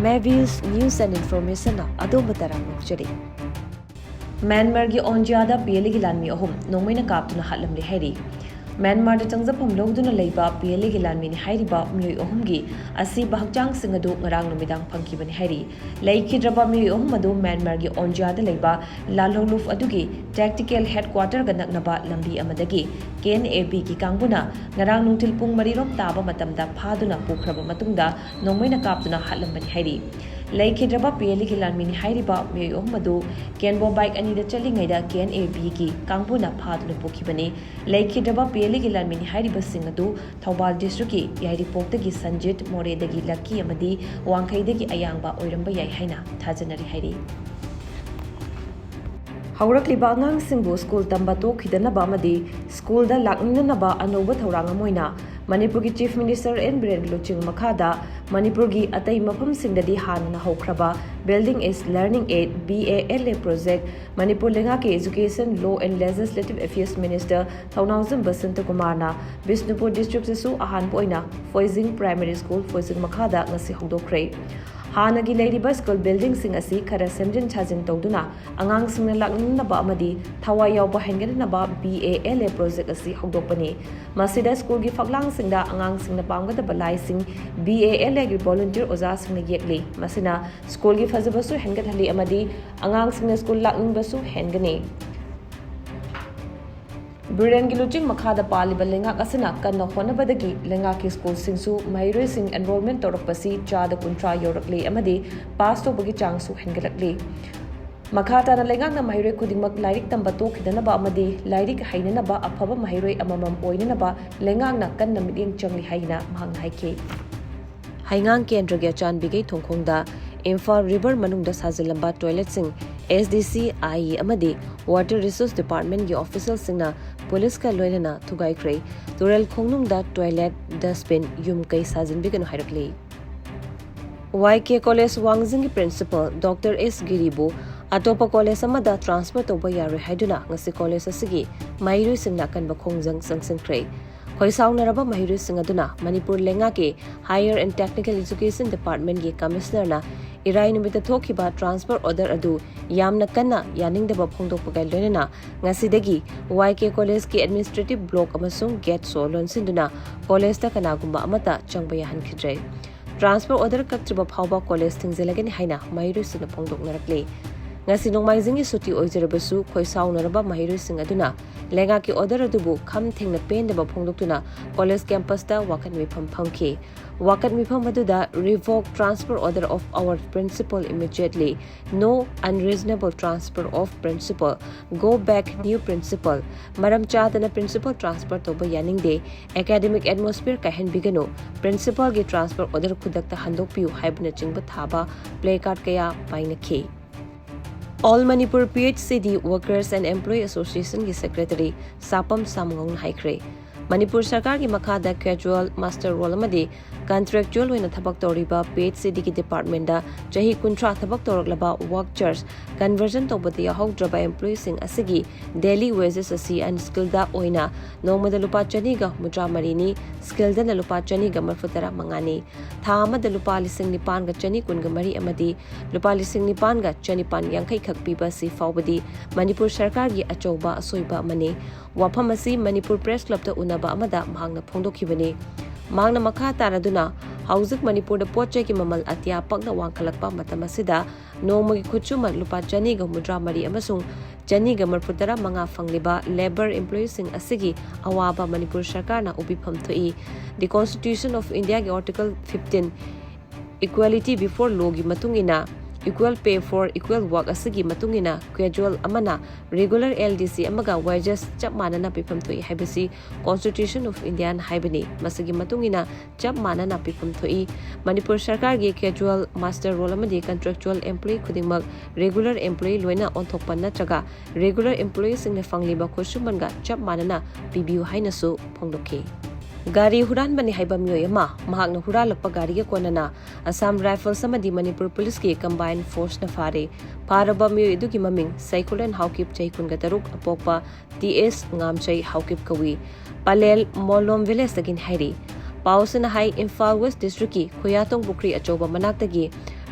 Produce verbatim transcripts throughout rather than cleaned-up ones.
Mavis News and Information-ꯅ ꯑꯗꯣꯝꯕꯨ ꯇꯔꯥꯝꯅ ꯑꯣꯛꯆꯔꯤ꯫ ꯃ꯭ꯌꯥꯟꯃꯥꯔꯒꯤ ꯑꯣꯟꯖꯤꯌꯥꯗ P L ꯑꯦꯒꯤ ꯂꯥꯟꯃꯤ ꯑꯍꯨꯝ ꯅꯣꯡꯃꯩꯅ ꯀꯥꯞꯇꯨꯅ ꯍꯥꯠꯂꯝꯂꯦ ꯍꯥꯏꯔꯤ꯫ ꯃ꯭ꯌꯥꯟꯃꯥꯔꯗ ꯆꯪꯖꯐꯝ ꯂꯧꯗꯨꯅ ꯂꯩꯕ ꯄꯤ ꯑꯦꯜ ꯑꯦꯒꯤ ꯂꯥꯟꯃꯤꯅꯤ ꯍꯥꯏꯔꯤꯕ ꯃꯤꯑꯣꯏ ꯑꯍꯨꯝꯒꯤ ꯑꯁꯤꯕ ꯍꯛꯆꯥꯡꯁꯤꯡ ꯑꯗꯨ ꯉꯔꯥꯡ ꯅꯨꯃꯤꯗꯥꯡ ꯐꯪꯈꯤꯕꯅꯤ ꯍꯥꯏꯔꯤ꯫ ꯂꯩꯈꯤꯗ꯭ꯔꯕ ꯃꯤꯑꯣꯏ ꯑꯍꯨꯝ ꯑꯗꯨ ꯃ꯭ꯌꯥꯟꯃꯥꯔꯒꯤ ꯑꯣꯟꯖꯤꯌꯥꯗ ꯂꯩꯕ ꯂꯥꯜꯍꯧꯂꯨꯞ ꯑꯗꯨꯒꯤ tactical headquarter-ꯒ ꯅꯛꯅꯕ ꯂꯝꯕꯤ ꯑꯃꯗꯒꯤ ꯀꯦ ꯑꯦꯟ ꯑꯦ ꯕꯤꯒꯤ ꯀꯥꯡꯕꯨꯅ ꯉꯔꯥꯡ ꯅꯨꯡꯊꯤꯜ ꯄꯨꯡ ꯃꯔꯤꯔꯣꯝ ꯇꯥꯕ ꯃꯇꯝꯗ ꯐꯥꯗꯨꯅ ꯄꯨꯈ꯭ꯔꯕ ꯃꯇꯨꯡꯗ ꯅꯣꯡꯃꯩꯅ ꯀꯥꯞꯇꯨꯅ ꯍꯥꯠꯂꯝꯕꯅꯤ ꯍꯥꯏꯔꯤ꯫ ꯂꯩꯈꯤꯗ꯭ꯔꯕ ꯄꯤ ꯑꯦꯜ ꯑꯦꯒꯤ ꯂꯥꯟꯃꯤꯅꯤ ꯍꯥꯏꯔꯤꯕ ꯃꯤꯑꯣꯏ ꯑꯍꯨꯝ ꯑꯗꯨ ꯀꯦꯟꯕꯣ ꯕꯥꯏꯛ ꯑꯅꯤꯗ ꯆꯠꯂꯤꯉꯩꯗ ꯀꯦ ꯑꯦꯟ ꯑꯦ ꯕꯤꯒꯤ ꯀꯥꯡꯕꯨꯅ ꯐꯥꯗꯨꯅ ꯄꯨꯈꯤꯕꯅꯤ꯫ ꯂꯩꯈꯤꯗ꯭ꯔꯕ ꯄꯤ ꯑꯦꯜ ꯑꯦꯒꯤ ꯂꯥꯟꯃꯤꯅꯤ ꯍꯥꯏꯔꯤꯕꯁꯤꯡ ꯑꯗꯨ ꯊꯧꯕꯥꯜ district-ꯀꯤ ꯌꯥꯏꯔꯤꯄꯣꯛꯇꯒꯤ ꯁꯟꯖꯤꯠ, ꯃꯣꯔꯦꯗꯒꯤ ꯂꯛꯀꯤ ꯑꯃꯗꯤ ꯋꯥꯡꯈꯩꯗꯒꯤ ꯑꯌꯥꯡꯕ ꯑꯣꯏꯔꯝꯕ ꯌꯥꯏ ꯍꯥꯏꯅ ꯊꯥꯖꯅꯔꯤ ꯍꯥꯏꯔꯤ꯫ ꯍꯧꯔꯛꯂꯤꯕ ꯑꯉꯥꯡꯁꯤꯡꯕꯨ ꯁ꯭ꯀꯨꯜ ꯇꯝꯕ ꯇꯣꯛꯈꯤꯗꯅꯕ ꯑꯃꯗꯤ ꯁ꯭ꯀꯨꯜꯗ ꯂꯥꯛꯅꯤꯡꯅꯅꯕ ꯑꯅꯧꯕ ꯊꯧꯔꯥꯡ ꯑꯃ ꯑꯣꯏꯅ ꯃꯅꯤꯄꯨꯔꯒꯤ Chief Minister ꯑꯦꯟ ꯕꯤꯔꯦꯟꯒꯤ ꯂꯨꯆꯤꯡ ꯃꯈꯥꯗ ꯃꯅꯤꯄꯨꯔꯒꯤ ꯑꯇꯩ ꯃꯐꯝꯁꯤꯡꯗꯗꯤ ꯍꯥꯟꯅꯅ ꯍꯧꯈ꯭ꯔꯕ Building is Learning eight B A L A project Manipur ꯂꯩꯉꯥꯛꯀꯤ Education, Law and Legislative Affairs Minister ꯊꯧꯅꯥꯎꯖꯝ ꯕꯁꯟꯇ ꯀꯨꯃꯥꯔꯅ ꯕꯤꯁꯅꯨꯄꯨꯔ district-ꯇꯁꯨ ꯑꯍꯥꯟꯕ ꯑꯣꯏꯅ ꯐꯣꯏꯖꯤꯡ Primary School, ꯐꯣꯏꯖꯤꯡ ꯃꯈꯥꯗ ꯉꯁꯤ ꯍꯧꯗꯣꯛꯈ꯭ꯔꯦ꯫ ꯍꯥꯟꯅꯒꯤ ꯂꯩꯔꯤꯕ ꯁ꯭ꯀꯨꯜ building-ꯁꯤꯡ ꯑꯁꯤ ꯈꯔ ꯁꯦꯝꯖꯤꯟ ꯁꯥꯖꯤꯟ ꯇꯧꯗꯨꯅ ꯑꯉꯥꯡꯁꯤꯡꯅ ꯂꯥꯛꯅꯤꯡꯅꯕ ꯑꯃꯗꯤ ꯊꯋꯥꯏ ꯌꯥꯎꯕ ꯍꯦꯟꯒꯠꯅꯅꯕ B A L A project ꯑꯁꯤ ꯍꯧꯗꯣꯛꯄꯅꯤ꯫ ꯃꯁꯤꯗ ꯁ꯭ꯀꯨꯜꯒꯤ ꯐꯛꯂꯥꯡꯁꯤꯡꯗ ꯑꯉꯥꯡꯁꯤꯡꯅ ꯄꯥꯝꯒꯗꯕ ꯂꯥꯏꯁꯤꯡ B A L A-ꯒꯤ volunteer ꯑꯣꯖꯥꯁꯤꯡꯅ ꯌꯦꯛꯂꯤ꯫ ꯃꯁꯤꯅ ꯁ꯭ꯀꯨꯜꯒꯤ ꯐꯖꯕꯁꯨ ꯍꯦꯟꯒꯠꯍꯜꯂꯤ ꯑꯃꯗꯤ ꯑꯉꯥꯡꯁꯤꯡꯅ ꯁ꯭ꯀꯨꯜ ꯂꯥꯛꯅꯤꯡꯕꯁꯨ ꯍꯦꯟꯒꯅꯤ꯫ ꯕꯤꯔꯦꯟꯒꯤ ꯂꯨꯆꯤꯡ ꯃꯈꯥꯗ ꯄꯥꯜꯂꯤꯕ ꯂꯩꯉꯥꯛ ꯑꯁꯤꯅ ꯀꯟꯅ ꯍꯣꯠꯅꯕꯗꯒꯤ ꯂꯩꯉꯥꯛꯀꯤ ꯁ꯭ꯀꯨꯜꯁꯤꯡꯁꯨ ꯃꯍꯩꯔꯣꯏꯁꯤꯡ enrollment ꯇꯧꯔꯛꯄꯁꯤ ꯆꯥꯗ ꯀꯨꯟꯊ꯭ꯔꯥ ꯌꯧꯔꯛꯂꯦ ꯑꯃꯗꯤ pass ꯇꯧꯕꯒꯤ ꯆꯥꯡꯁꯨ ꯍꯦꯟꯒꯠꯂꯛꯂꯤ꯫ ꯃꯈꯥ ꯇꯥꯅ ꯂꯩꯉꯥꯛꯅ ꯃꯍꯩꯔꯣꯏ ꯈꯨꯗꯤꯡꯃꯛ ꯂꯥꯏꯔꯤꯛ ꯇꯝꯕ ꯇꯣꯛꯈꯤꯗꯅꯕ ꯑꯃꯗꯤ ꯂꯥꯏꯔꯤꯛ ꯍꯩꯅꯅꯕ ꯑꯐꯕ ꯃꯍꯩꯔꯣꯏ ꯑꯃꯃꯝ ꯑꯣꯏꯅꯅꯕ ꯂꯩꯉꯥꯛꯅ ꯀꯟꯅ ꯃꯤꯠꯌꯦꯡ ꯆꯪꯂꯤ ꯍꯥꯏꯅ ꯃꯍꯥꯛꯅ ꯍꯥꯏꯈꯤ꯫ ꯍꯩꯉꯥꯡ ꯀꯦꯟꯗ꯭ꯔꯒꯤ ꯑꯆꯥꯟꯕꯤꯒꯩ ꯊꯣꯡꯈꯣꯡꯗ ꯏꯝꯐꯥꯜ river ꯃꯅꯨꯡꯗ ꯁꯥꯖꯤꯜꯂꯝꯕ toilet-ꯁꯤꯡ S D C, I E ꯑꯃꯗꯤ Water Resource Department-ꯒꯤ official-ꯁꯤꯡꯅ police-ꯀ ꯂꯣꯏꯅꯅ ꯊꯨꯒꯥꯏꯈ꯭ꯔꯦ꯫ ꯇꯨꯔꯦꯜ ꯈꯣꯡꯅꯨꯡꯗ toilet, dustbin, ꯌꯨꯝ ꯀꯩ ꯁꯥꯖꯤꯟꯕꯤꯒꯅꯨ ꯍꯥꯏꯔꯛꯂꯤ꯫ Y K College ꯋꯥꯡꯖꯤꯡꯒꯤ principal Doctor S ꯒꯤꯔꯤꯕꯨ ꯑꯇꯣꯞꯄ college ꯑꯃꯗ transfer ꯇꯧꯕ ꯌꯥꯔꯣꯏ ꯍꯥꯏꯗꯨꯅ ꯉꯁꯤ college ꯑꯁꯤꯒꯤ ꯃꯍꯩꯔꯣꯏꯁꯤꯡꯅ ꯑꯀꯟꯕ ꯈꯣꯡꯖꯪ ꯆꯪꯁꯤꯟꯈ꯭ꯔꯦ꯫ ꯈꯣꯏꯁꯥꯎꯅꯔꯕ ꯃꯍꯩꯔꯣꯏꯁꯤꯡ ꯑꯗꯨꯅ ꯃꯅꯤꯄꯨꯔ ꯂꯩꯉꯥꯛꯀꯤ Higher and Technical Education Departmentꯀꯤ Commissionerꯅ ꯏꯔꯥꯏ ꯅꯨꯃꯤꯠꯇ ꯊꯣꯛꯈꯤꯕ transfer order ꯑꯗꯨ ꯌꯥꯝꯅ ꯀꯟꯅ ꯌꯥꯅꯤꯡꯗꯕ ꯐꯣꯡꯗꯣꯛꯄꯒ ꯂꯣꯏꯅꯅ ꯉꯁꯤꯗꯒꯤ Y K Collegeꯀꯤ administrative block ꯑꯃꯁꯨꯡ gate ꯁꯣ ꯂꯣꯟꯁꯤꯟꯗꯨꯅ collegeꯇ ꯀꯅꯥꯒꯨꯝꯕ ꯑꯃꯠꯇ ꯆꯪꯕ ꯌꯥꯍꯟꯈꯤꯗ꯭ꯔꯦ꯫ Transfer order ꯀꯛꯇ꯭ꯔꯤꯕ ꯐꯥꯎꯕ college ꯊꯤꯡꯖꯤꯜꯂꯒꯅꯤ ꯍꯥꯏꯅ ꯃꯍꯩꯔꯣꯏꯁꯤꯡꯅ ꯐꯣꯡꯗꯣꯛꯅꯔꯛꯂꯤ꯫ ꯉꯁꯤ ꯅꯣꯡꯃꯥꯏꯖꯤꯡꯒꯤ ꯁꯨꯇꯤ ꯑꯣꯏꯖꯔꯕꯁꯨ ꯈꯣꯏꯁꯥꯎꯅꯔꯕ ꯃꯍꯩꯔꯣꯏꯁꯤꯡ ꯑꯗꯨꯅ ꯂꯩꯉꯥꯛꯀꯤ order ꯑꯗꯨꯕꯨ ꯈꯝ ꯊꯦꯡꯅ ꯄꯦꯟꯗꯕ ꯐꯣꯡꯗꯣꯛꯇꯨꯅ college campusꯇ ꯋꯥꯀꯠ ꯃꯤꯐꯝ ꯐꯝꯈꯤ꯫ ꯋꯥꯀꯠ ꯃꯤꯐꯝ ꯑꯗꯨꯗ revoke transfer order of our principal immediately, no unreasonable transfer of principal, go back new principal, ꯃꯔꯝ ꯆꯥꯗꯅ principal transfer ꯇꯧꯕ ꯌꯥꯅꯤꯡꯗꯦ, academic atmosphere ꯀꯥꯏꯍꯟꯕꯤꯒꯅꯨ, principalꯒꯤ transfer order ꯈꯨꯗꯛꯇ ꯍꯟꯗꯣꯛꯄꯤꯌꯨ ꯍꯥꯏꯕꯅꯆꯤꯡꯕ ꯊꯥꯕ placard ꯀꯌꯥ ꯄꯥꯏꯅꯈꯤ꯫ All Manipur P H C D Workers and Employee Associationꯒꯤ secretary ꯁꯥꯄꯝ ꯁꯥꯃꯉꯧꯅ ꯍꯥꯏꯈ꯭ꯔꯦ, ꯃꯅꯤꯄꯨꯔ ꯁꯔꯀꯥꯔꯒꯤ ꯃꯈꯥꯗ casual, muster roll ꯑꯃꯗꯤ contractual ꯑꯣꯏꯅ ꯊꯕꯛ ꯇꯧꯔꯤꯕ P H C Dꯒꯤ departmentꯇ ꯆꯍꯤ ꯀꯨꯟꯊ꯭ꯔꯥ ꯊꯕꯛ ꯇꯧꯔꯛꯂꯕ workers conversion ꯇꯧꯕꯗ ꯌꯥꯎꯍꯧꯗ꯭ꯔꯕ employeeꯁꯤꯡ ꯑꯁꯤꯒꯤ daily wages ꯑꯁꯤ unskilledꯇ ꯑꯣꯏꯅ ꯅꯣꯡꯃꯗ ꯂꯨꯄꯥ ꯆꯅꯤꯒ ꯍꯨꯝꯐꯨꯇꯔꯥ ꯃꯔꯤꯅꯤ, skilledꯅ ꯂꯨꯄꯥ ꯆꯅꯤꯒ ꯃꯔꯤꯐꯨꯇꯔꯥ ꯃꯉꯥꯅꯤ꯫ ꯊꯥ ꯑꯃꯗ ꯂꯨꯄꯥ ꯂꯤꯁꯤꯡ ꯅꯤꯄꯥꯟꯒ ꯆꯅꯤ ꯀꯨꯟꯒ ꯃꯔꯤ ꯑꯃꯗꯤ ꯂꯨꯄꯥ ꯂꯤꯁꯤꯡ ꯅꯤꯄꯥꯟꯒ ꯆꯅꯤꯄꯥꯟ ꯌꯥꯡꯈꯩ ꯈꯛ ꯄꯤꯕ ꯑꯁꯤ ꯐꯥꯎꯕꯗꯤ ꯃꯅꯤꯄꯨꯔ ꯁꯔꯀꯥꯔꯒꯤ ꯑꯆꯧꯕ ꯑꯁꯣꯏꯕ ꯑꯃꯅꯤ꯫ ꯋꯥꯐꯝ ꯑꯁꯤ ꯃꯅꯤꯄꯨꯔ Press Clubꯇ ꯎꯅꯕ ꯑꯃꯗ ꯃꯍꯥꯛꯅ ꯐꯣꯡꯗꯣꯛꯈꯤꯕꯅꯤ꯫ ꯃꯍꯥꯛꯅ ꯃꯈꯥ ꯇꯥꯔꯗꯨꯅ, ꯍꯧꯖꯤꯛ ꯃꯅꯤꯄꯨꯔꯗ ꯄꯣꯠ ꯆꯩꯒꯤ ꯃꯃꯜ ꯑꯇꯤꯌꯥ ꯄꯛꯅ ꯋꯥꯡꯈꯠꯂꯛꯄ ꯃꯇꯝ ꯑꯁꯤꯗ ꯅꯣꯡꯃꯒꯤ ꯈꯨꯠꯁꯨꯃꯟ ꯂꯨꯄꯥ ꯆꯅꯤꯒ ꯍꯨꯝꯐꯨꯇꯔꯥ ꯃꯔꯤ ꯑꯃꯁꯨꯡ ꯆꯅꯤꯒ ꯃꯔꯤꯐꯨꯇꯔꯥ ꯃꯉꯥ ꯐꯪꯂꯤꯕ labour employeeꯁꯤꯡ ꯑꯁꯤꯒꯤ ꯑꯋꯥꯕ ꯃꯅꯤꯄꯨꯔ ꯁꯔꯀꯥꯔꯅ ꯎꯕꯤꯐꯝ ꯊꯣꯛꯏ꯫ The Constitution of Indiaꯒꯤ Article fifteen, equality before lawꯒꯤ ꯃꯇꯨꯡ ꯏꯟꯅ equal pay for equal work ꯑꯁꯤꯒꯤ ꯃꯇꯨꯡ ꯏꯟꯅ casual ꯑꯃꯅ regular L D C ꯑꯃꯒ wages ꯆꯞ ꯃꯥꯟꯅꯅ ꯄꯤꯐꯝ ꯊꯣꯛꯏ ꯍꯥꯏꯕꯁꯤ Constitution of Indiaꯅ ꯍꯥꯏꯕꯅꯤ꯫ ꯃꯁꯤꯒꯤ ꯃꯇꯨꯡ ꯏꯟꯅ ꯆꯞ ꯃꯥꯟꯅꯅ ꯄꯤꯐꯝ ꯊꯣꯛꯏ꯫ ꯃꯅꯤꯄꯨꯔ ꯁꯔꯀꯥꯔꯒꯤ casual, muster roll ꯑꯃꯗꯤ contractual employee ꯈꯨꯗꯤꯡꯃꯛ regular employee ꯂꯣꯏꯅ ꯑꯣꯟꯊꯣꯛꯄ ꯅꯠꯇ꯭ꯔꯒ regular employeeꯁꯤꯡꯅ ꯐꯪꯂꯤꯕ ꯈꯨꯠꯁꯨꯃꯟꯒ ꯆꯞ ꯃꯥꯟꯅꯅ ꯄꯤꯕꯤꯌꯨ ꯍꯥꯏꯅꯁꯨ ꯐꯣꯡꯗꯣꯛꯈꯤ꯫ ꯒꯥꯔꯤ ꯍꯨꯔꯥꯟꯕꯅꯤ ꯍꯥꯏꯕ ꯃꯤꯑꯣꯏ ꯑꯃ ꯃꯍꯥꯛꯅ ꯍꯨꯔꯥꯜꯂꯛꯄ ꯒꯥꯔꯤꯒ ꯀꯣꯟꯅꯅ Assam Rifles ꯑꯃꯗꯤ ꯃꯅꯤꯄꯨꯔ ꯄꯨꯂꯤꯁꯀꯤ combined forceꯅ ꯐꯥꯔꯦ꯫ ꯐꯥꯔꯕ ꯃꯤꯑꯣꯏ ꯑꯗꯨꯒꯤ ꯃꯃꯤꯡ ꯁꯩꯈꯨꯂꯦꯟ ꯍꯥꯎꯀꯤꯞ, ꯆꯍꯤ ꯀꯨꯟꯒ ꯇꯔꯨꯛ, ꯑꯄꯣꯛꯄ ꯇꯤ ꯑꯦꯁ ꯉꯥꯝꯆꯩ ꯍꯥꯎꯀꯤꯞ ꯀꯧꯏ꯫ ꯄꯂꯦꯜ ꯃꯣꯂꯣꯝ ꯚꯤꯂꯦꯖꯇꯒꯤꯅꯤ ꯍꯥꯏꯔꯤ꯫ ꯄꯥꯎꯁꯤꯅ ꯍꯥꯏ, ꯏꯝꯐꯥꯜ ꯋꯦꯁ ꯗꯤꯁꯇ꯭ꯔꯤꯛꯀꯤ ꯈꯨꯌꯥꯇꯣꯡ ꯄꯨꯈ꯭ꯔꯤ ꯑꯆꯧꯕ ꯃꯅꯥꯛꯇꯒꯤ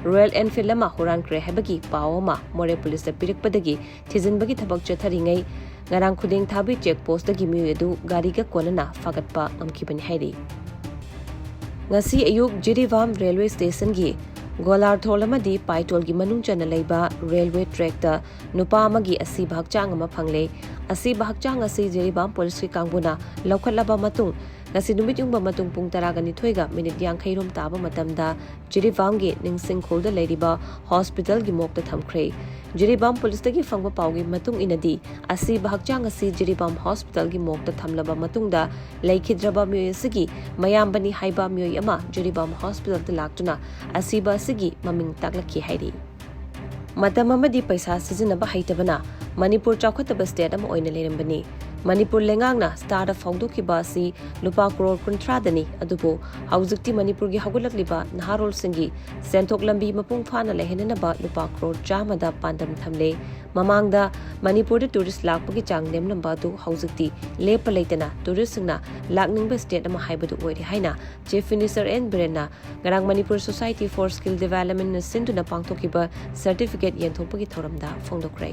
ꯔꯣꯌꯦꯜ ꯑꯦꯟꯐꯤꯜꯗ ꯑꯃ ꯍꯨꯔꯥꯟꯈ꯭ꯔꯦ ꯍꯥꯏꯕꯒꯤ ꯄꯥꯎ ꯑꯃ ꯃꯣꯔꯦ ꯄꯨꯂꯤꯁꯇ ꯄꯤꯔꯛꯄꯗꯒꯤ ꯊꯤꯖꯤꯟꯕꯒꯤ ꯊꯕꯛ ꯆꯠꯊꯔꯤꯉꯩ ꯉꯔꯥꯡ ꯈꯨꯗꯦꯡ ꯊꯥꯕꯤ ꯆꯦꯛ ꯄꯣꯁꯇꯒꯤ ꯃꯤꯑꯣꯏ ꯑꯗꯨ ꯒꯥꯔꯤꯒ ꯀꯣꯟꯅꯅ ꯐꯥꯒꯠꯄ ꯉꯝꯈꯤꯕꯅꯤ ꯍꯥꯏꯔꯤ꯫ ꯉꯁꯤ ꯑꯌꯨꯛ ꯖꯤꯔꯤꯕꯥꯝ ꯔꯦꯜꯋꯦ ꯁ꯭ꯇꯦꯁꯟꯒꯤ ꯒꯣꯂꯥꯔꯊꯣꯜ ꯑꯃꯗꯤ ꯄꯥꯏꯇꯣꯜꯒꯤ ꯃꯅꯨꯡ ꯆꯟꯅ ꯂꯩꯕ ꯔꯦꯜꯋꯦ ꯇ꯭ꯔꯦꯛꯇ ꯅꯨꯄꯥ ꯑꯃꯒꯤ ꯑꯁꯤꯕ ꯍꯛꯆꯥꯡ ꯑꯃ ꯐꯪꯂꯦ꯫ ꯑꯁꯤꯕ ꯍꯛꯆꯥꯡ ꯑꯁꯤ ꯖꯤꯔꯤꯕꯥꯝ ꯄꯨꯂꯤꯁꯀꯤ ꯀꯥꯡꯕꯨꯅ ꯂꯧꯈꯠꯂꯕ ꯃꯇꯨꯡ, ꯉꯁꯤ ꯅꯨꯃꯤꯠ ꯌꯨꯡꯕ ꯃꯇꯨꯡ ꯄꯨꯡ ꯇꯔꯥꯒ ꯅꯤꯊꯣꯏꯒ ꯃꯤꯅꯤꯠ ꯌꯥꯡꯈꯩ ꯔꯣꯝ ꯇꯥꯕ ꯃꯇꯝꯗ ꯖꯤꯔꯤꯕꯥꯝꯒꯤ ꯅꯤꯡꯁꯤꯡꯈꯣꯜꯗ ꯂꯩꯔꯤꯕ ꯍꯣꯁꯄꯤꯇꯥꯜꯒꯤ ꯃꯣꯔꯒꯇ ꯊꯝꯈ꯭ꯔꯦ꯫ ꯖꯤꯔꯤꯕꯥꯝ ꯄꯨꯂꯤꯁꯇꯒꯤ ꯐꯪꯕ ꯄꯥꯎꯒꯤ ꯃꯇꯨꯡ ꯏꯟꯅꯗꯤ, ꯑꯁꯤꯕ ꯍꯛꯆꯥꯡ ꯑꯁꯤ ꯖꯤꯔꯤꯕꯥꯝ ꯍꯣꯁꯄꯤꯇꯥꯜꯒꯤ ꯃꯣꯔꯒꯇ ꯊꯝꯂꯕ ꯃꯇꯨꯡꯗ, ꯂꯩꯈꯤꯗ꯭ꯔꯕ ꯃꯤꯑꯣꯏ ꯑꯁꯤꯒꯤ ꯃꯌꯥꯝꯕꯅꯤ ꯍꯥꯏꯕ ꯃꯤꯑꯣꯏ ꯑꯃ ꯖꯤꯔꯤꯕꯥꯝ ꯍꯣꯁꯄꯤꯇꯥꯜꯗ ꯂꯥꯛꯇꯨꯅ ꯑꯁꯤꯕ ꯑꯁꯤꯒꯤ ꯃꯃꯤꯡ ꯇꯥꯛꯂꯛꯈꯤ ꯍꯥꯏꯔꯤ꯫ ꯃꯇꯝ ꯑꯃꯗꯤ ꯄꯩꯁꯥ ꯁꯤꯖꯤꯟꯅꯕ ꯍꯩꯇꯕꯅ ꯃꯅꯤꯄꯨꯔ ꯆꯥꯎꯈꯠꯇꯕ ꯁ꯭ꯇꯦꯠ ꯑꯃ ꯑꯣꯏꯅ ꯂꯩꯔꯝꯕꯅꯤ꯫ ꯃꯅꯤꯄꯨꯔ ꯂꯩꯉꯥꯛꯅ ꯁ꯭ꯇꯥꯔꯗ ꯐꯥꯎꯗꯣꯛꯈꯤꯕ ꯑꯁꯤ ꯂꯨꯄꯥ ꯀ꯭ꯔꯣꯔ ꯀꯨꯟꯊ꯭ꯔꯥꯗꯅꯤ꯫ ꯑꯗꯨꯕꯨ ꯍꯧꯖꯤꯛꯇꯤ ꯃꯅꯤꯄꯨꯔꯒꯤ ꯍꯧꯒꯠꯂꯛꯂꯤꯕ ꯅꯍꯥꯔꯣꯜꯁꯤꯡꯒꯤ ꯁꯦꯟꯊꯣꯛ ꯂꯝꯕꯤ ꯃꯄꯨꯡ ꯐꯥꯅ ꯂꯩꯍꯟꯅꯅꯕ ꯂꯨꯄꯥ ꯀ꯭ꯔꯣꯔ ꯆꯥꯝꯃꯗ ꯄꯥꯟꯗꯝ ꯊꯝꯂꯦ꯫ ꯃꯃꯥꯡꯗ ꯃꯅꯤꯄꯨꯔꯗ ꯇꯨꯔꯤꯁ ꯂꯥꯛꯄꯒꯤ ꯆꯥꯡ ꯅꯦꯝꯂꯝꯕ ꯑꯗꯨ ꯍꯧꯖꯤꯛꯇꯤ ꯂꯦꯞꯄ ꯂꯩꯇꯅ ꯇꯨꯔꯤꯁꯁꯤꯡꯅ ꯂꯥꯛꯅꯤꯡꯕ ꯁ꯭ꯇꯦꯠ ꯑꯃ ꯍꯥꯏꯕꯗꯨ ꯑꯣꯏꯔꯦ ꯍꯥꯏꯅ ꯆꯤꯐ ꯃꯤꯅꯤꯁꯇꯔ ꯑꯦꯟ ꯕꯤꯔꯦꯟꯅ ꯉꯔꯥꯡ ꯃꯅꯤꯄꯨꯔ ꯁꯣꯁꯥꯏꯇꯤ ꯐꯣꯔ ꯁ꯭ꯀꯤꯜ ꯗꯤꯚꯦꯂꯞꯃꯦꯟꯅ ꯁꯤꯟꯗꯨꯅ ꯄꯥꯡꯊꯣꯛꯈꯤꯕ ꯁꯔꯇꯤꯐꯤꯀꯦꯠ ꯌꯦꯟꯊꯣꯛꯄꯒꯤ ꯊꯧꯔꯝꯗ ꯐꯣꯡꯗꯣꯛꯈ꯭ꯔꯦ꯫